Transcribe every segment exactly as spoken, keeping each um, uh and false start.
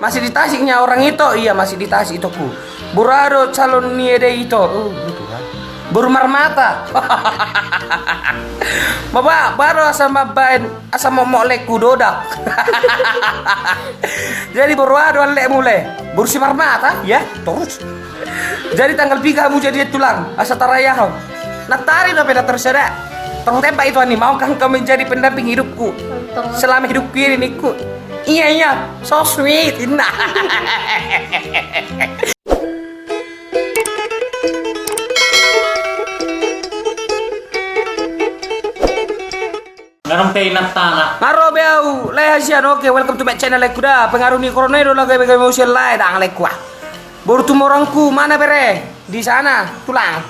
Masih di Tasik nia orang ito, iya masih di Tasik itoku. Boru aha do calon ni ede ito? Oh, Tuhan. Boru Marmata. Maba, baru asa mambaen, asa momok lekku dodak. Jadi boru aha do allekmu le? Boru si Marmata, ya, terus. Jadi tanggal piga hamu jadi tulang? Asa tarayahon. Nantari dope na terus ada. Tong tembak itu ani, maukah engkau menjadi pendamping hidupku selama hidupku ini, ningku. Iya, iya, so sweet. Nah. Ngarang pe inang tana. Nga ro be au, lae hasian, oke, welcome to my channel, lae ku da. Pengaruh ni corona i do lae gabe-gabe muse lae, dang lae ku ah. Boru Tumorangku, mana bere? Di sana, tulang.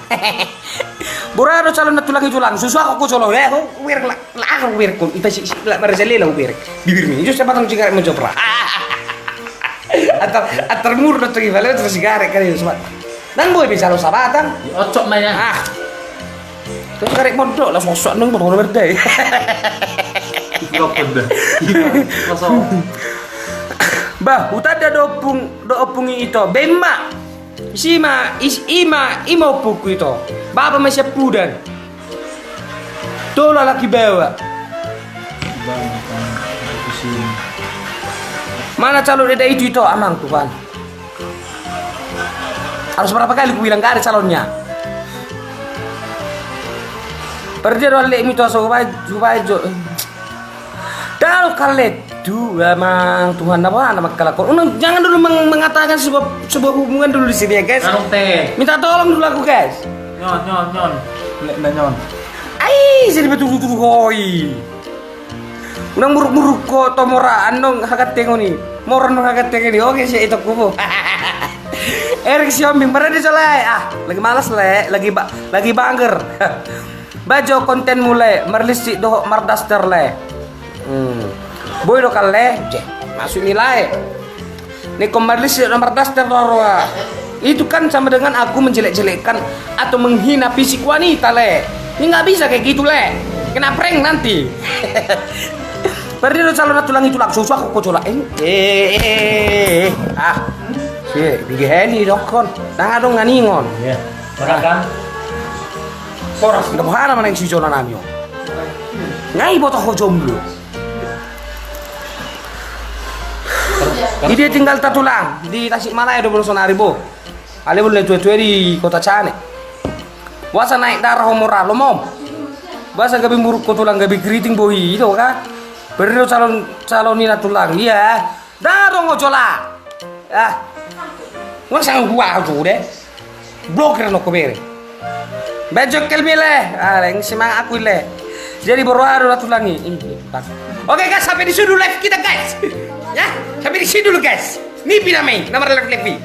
Boru aha do calon na tulang i tulang? Susuak ho jolo, eh, ho, uberek la, la, ah, uberek ho. Ita si, si, la, marjalela uberek. Bibirmi, jus, siapa tang cigarek menjopra. Antar, antar mur do tu gibale, terus sigarek kan, ya, sobat. Nang boi be jalo sabatang. Ya, ocok ma ya. Ah. Terus karek mondok lah sosok nang mondok berdai. Itu apa dah? Masa. Bah, hutanda do ompung, do ompung i ito. Bemma. Isi ma, is, ima, ima ompungku ito. Bapa ma siampudan. Tolu halak i baoa. Mana calon eda itu ito, amang, Tuhan. Harus berapa kali kubilang gak ada calonnya. Perdia do allekmu ito, asa hubaen, hubaen jo. Dao kalle tu, amang, Tuhan, na boha na mangkalakon. Unang, jangan dulu meng-, mengatakan sebuah, sebuah hubungan dulu di sini ya, guys. Anu, teh. Minta tolong dulu aku, guys. Nyon, nyon, nyon. Lek na nyon. Ai, jadi betul-betul hoi. Unang muruk-muruk ho, tomora, anong hagantengon i. Moran manghagantengon i. Oke, si ito kubu. Erik Siombing, berani so, le. Ah, lagi malas, le. Lagi ba-, lagi banger. Baen jo kontenmu, le. Marlistik dohot mardaster, le. Hmm. Boi do kan, le. Jeh, masuk nilai. Ningkon marlistik dohot mardaster do roha. Itu kan sama dengan aku menjelek-jelekkan atau menghina fisik wanita, le. Ini nggak bisa kayak gitu, le. Kena prank nanti. Perdi do calon na tulang itu langsung suak kok cola. Eh, eh, eh, eh, eh. Ah. Si, bigi heli dokkon. Nang adong nganingon. Iya. Makan. Poras. Nda boha na manang si jolo nami on. Ngai boto ho jomblo. Ide tinggal ta tulang di Tasikmalaya do boru sonari, bo. Ale boru na tua-tua di Kota Cane. Boasa naik darah ho mora, lomom. Boasa gabe muruk ho tulang, gabe keriting bohi, ito ka. Perdi do calon, calon i na tulang. Iya. Nda adong ho jola. Ah. Nggak sanggup gua tuh deh. Blokir no ko bere. Baen jo kelmi, le. Ah, le, nggak semangat aku, le. Jadi boru aha do na tulang i. Ih, bang. Oke, guys, sampai di sini dulu live kita, guys. Ya, sampai di sini dulu, guys. Nipi namai, nama live live.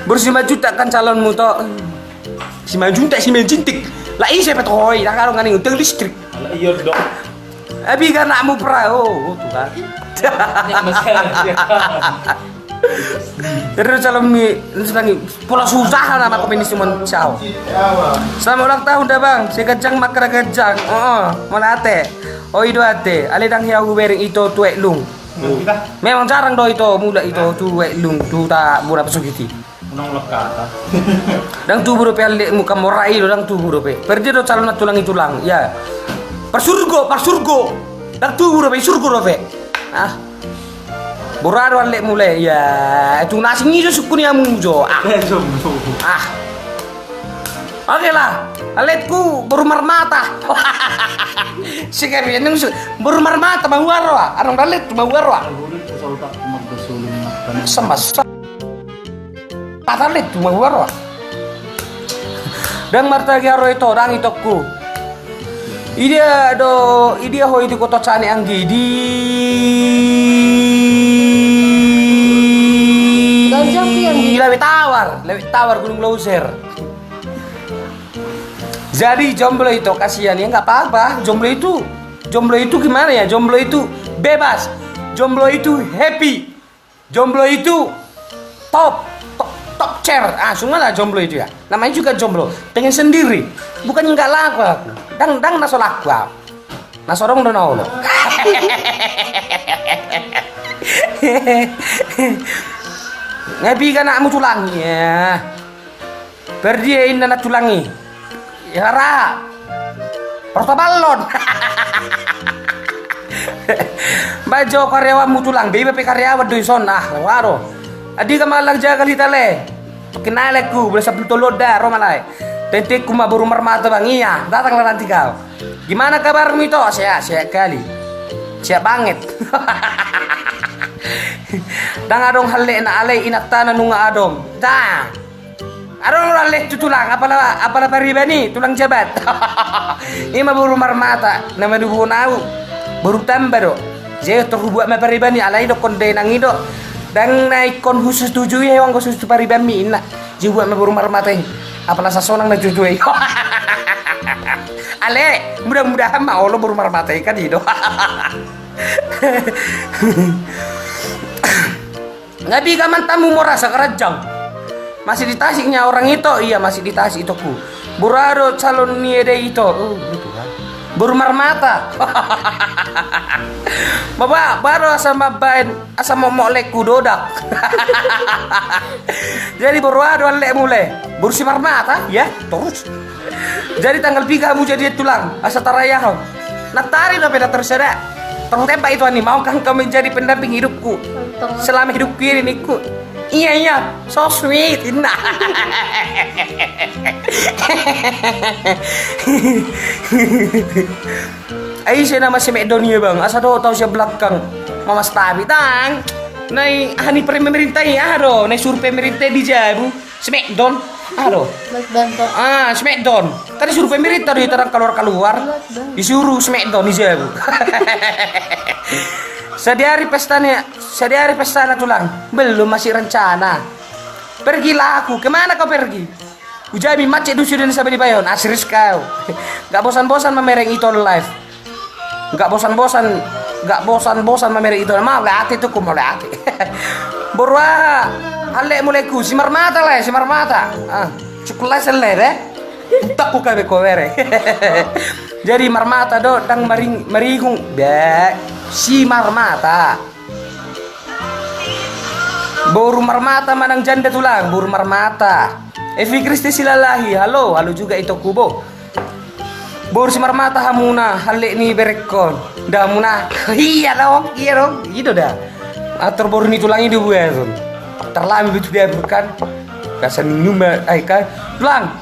Boru Simanjuntak kan calonmu to. Simanjuntak, Simanjintik. Lah, ise pe tohoi, lah kalau nggak nih, utang listrik. Alah, iya dong. Abi ga anakmu perahu, oh, Tuhan. Terus calon mi, terus lagi pola susah lah nama komini Simon Chow. Selamat ulang tahun dah, Bang. Si ganjang makan ganjang. Oh, oh, mana ate? Oh, ido ate. Ale dang hiau bereng ito tuek lung. Memang jarang do ito mula ito tuek lung tu ta mura pesugiti. Unang lekata. Dang tubu dope allekmu, kamora i do, dang tubu dope. Perdi do calon na tulang i tulang, ya. Parsurgo, parsurgo. Dang tubu dope, surgo dope. Ah. Boru aha do allekmu, le, ya. Itu nasing ijo sukku ni amu jo. Ah. Ah. Oke lah, allekku boru Marmata. Sikabi nung su-, boru Marmata, mahua roa. Adong do allekku mahua roa. Sama sa-, Tatar le tu mahua roa. Dang martagi aro ito, dang itokku. Idia do, idia ho i di Kota Cane anggi, di Lawe Tawar, Lawe Tawar Gunung Loser. Jadi jomblo itu kasihan, ya nggak apa-apa. Jomblo itu, jomblo itu gimana ya? Jomblo itu bebas. Jomblo itu happy. Jomblo itu top, top, top chair. Ah, sungguhlah jomblo itu ya. Namanya juga jomblo. Pengen sendiri. Bukan nggak laku aku. Dang, dang na so laku aku. Na so adong do na olo. Nga piga anakmu tulang? Ia. Pardia inna na tulang i? Ia ra. Portaballon. Baen jo karyawanmu tulang, be iba pe karyawan do ison, ah, waro. Adi ka malang jagal hita le. Pakinai lekku, bolas sampulu tolu da, ro ma lae. Tentengku ma boru Marmata bang, ia, datanglah nanti kau. Gimana kabarmu ito? Sehat, sehat kali. Sehat banget. Ndang adong hallekna alai inantana nunga adong. Ndang. Adong do hallek tu tulang, apala, apala pariban i, tulang jabat. Ima boru Marmata, na manubuhon au. Boru Tamba do. Jadi tor hubuat ma pariban i, alai dokkon dainang i do. Ndang na ingkon husetuju i, anggo so tu paribanmi, inna. Jadi hubuat ma boru Marmata i. Apala sasonang na jojo i. Ale, mudah-mudahan ma olo boru Marmata i kan i do. Nga piga mantanmu mora sakaranjang? Masih di Tasik nia orang ito, ia masih di Tasik itoku. Boru aha do calon ni eda ito? Oh, iya Tuhan. Boru Marmata. Baba, baru asa mambaen, asa momok lekku dodak. Jadi boru aha do hallekmu le? Boru Simarmata, ya, terus. Jadi tanggal piga hamu jadi tulang, asa tarayahon. Nantari dope na terseda. Tong tembak itu ani, maukah engkau menjadi pendamping hidupku selama hidupku ini, ningku. Iya, iya, so sweet, inna. Ai ise nama si McDonald bang, asa do tau siap belakang. Mamas tabi tang. Nai hani pre pemerintah i, aha do, nai survei pemerintah di jabu. Smackdown. Aduh. Smackdown, Pak. Ah, Smackdown. Tadi suruh pemerintah do, terang keluar-keluar. Smackdown. Disuruh Smackdown di jabu. Sadihari pestana, sadihari pestana tulang. Belum, masih rencana. Pergilah aku. Kemana kau pergi? Ujabi macet dusun dan sabar di Bayon. Ah, serius kau. Gak bosan-bosan mamereng itu live. Gak bosan-bosan, gak bosan-bosan mamereng itu. Mauliate tuku, mauliate. Boru aha? Hallekmu lekku, Simarmata le, Simarmata. Ah, cukup lah sele deh. Utakku kabe ko bere. Jadi Marmata do, ndang maring-, maringung. Be, Simarmata. Boru Marmata manang janda tulang, boru Marmata. Evi Kristi Silalahi, halo, halo juga ito kubo. Boru Simarmata hamuna, hallek ni berengkon. Nda hamuna, iya dong, iya dong, i do da. Atur boru ni tulang i do buaton. Terlami betul dia bukan. Biasa ni nyuma, ai kan. Tulang,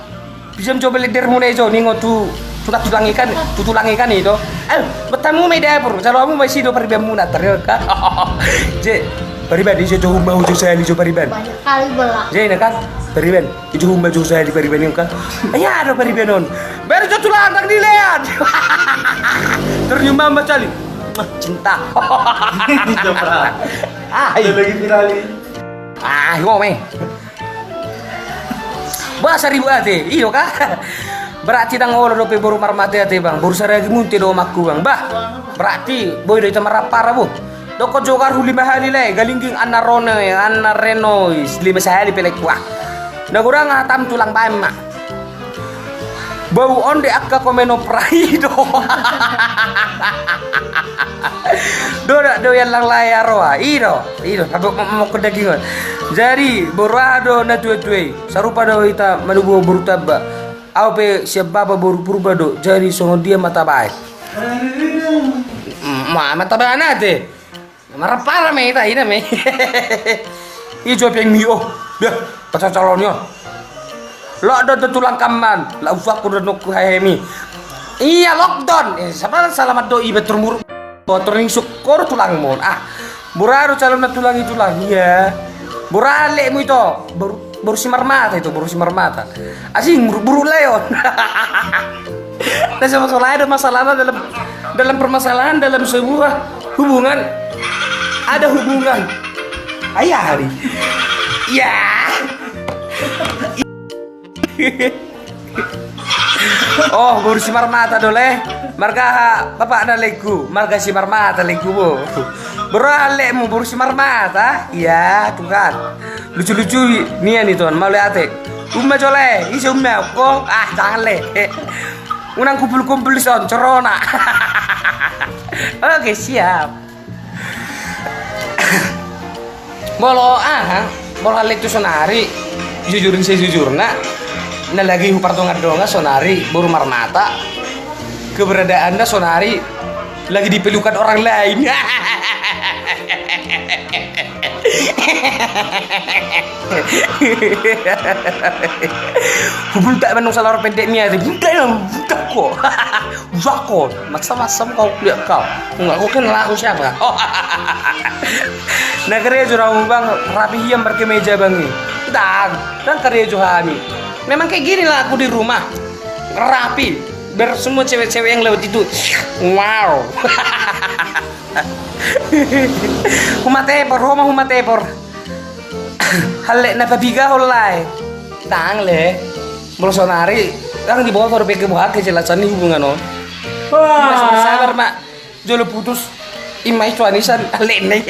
bisa mencoba ledermuna i jo, ningo tu, tu tulang ikan, tu tulang ikan i do. Eh, bertamu mai dapur, jalo hamu mai sido paribanmuna, ternyata. Je, pariban, i jo, jo humba, jo sali, jo pariban. Banyak kali bola. Je, ini kan, pariban. Ijo humba jo sali pariban i kan. Ai adong pariban on. Baru jo tulang ndang dilean. Ternyumba ma sali. Cinta. Ijo pra. Ah, i. Ada lagi viral i. Ah, i ngome. Bah, saribu ate. Iyo ka. Berarti ndang olo dope boru Marmata ate bang. Boru Saragi Munte do omakku bang. Bah. Berarti boi do ita marapara bu. Dokkon jo garu lima hali le, galingging anna rone, anna renoi, lima sahali pe le kua. Na godang aha tam tulang baen ma. Bau onde akka komen opera i do. Do dak do yang lang lai aroa. I do, i do, habuk mokko daging on. Jadi, boru aha do na tua-tua i. Sarupa do ita manubu boru Tamba. Au pe siap bapa boru Purba do. Jadi songon dia ma tabaen. Ma, ma tabaen ate. Marapara me ita ina me. Ijo peng mi oh. Dah, pacar calon yo. Lockdown tu tulang kamman. La ufaku dan nokku hahemi. Iya lockdown. Eh, siapa selamat doi betul muruk. Motor ning syukur tulang mon. Ah, boru aha do calon na tulang i tulang. Iya. Boru aha hallekmu ito. Boru Boru Simarmata ito, boru Simarmata. Asing, buruk, buruk leon. Nah, sama soal ada masalah dalam, dalam permasalahan, dalam sebuah hubungan, ada hubungan. Ayah hari. Ya. Oh, boru Simarmata do le. Marga aha bapakna lekku, marga Simarmata lekku bo. Boru aha hallekmu, boru Simarmata? Iya, Tuhan. Lucu-lucu nian i tuan, mauliate. Umma jo le, ise umma, kong, ah, jangan le. Unang kumpul-kumpul di son, corona. Oke, siap. Molo aha, molo halean tu sonari, jujur sejujurna, na lagi hupartonga-tonga sonari boru Marmata, keberadaanna sonari lagi dipelukan orang lain. Hubuntak manung salor pendek mia, hubuntak, hubuntak ko. Udah ko, maksa-maksa kau kuliah kau. Enggak, kau kenal aku siapa? Na karejo ramu bang, rapi hian pakai meja bang ini. Dang, dang karejo hami. Memang kayak gini lah aku di rumah. Rapi. Biar semua cewek-cewek yang lewat itu, wow. Humatepor, homa humatepor. Hallek na papiga hollai. Dang le. Molo sonari, dang diboto dope kebuha kejelasan ni hubungan on. Wah. Mas, sabar mak. Jolo putus. Ima i cuanisan, hallek na i.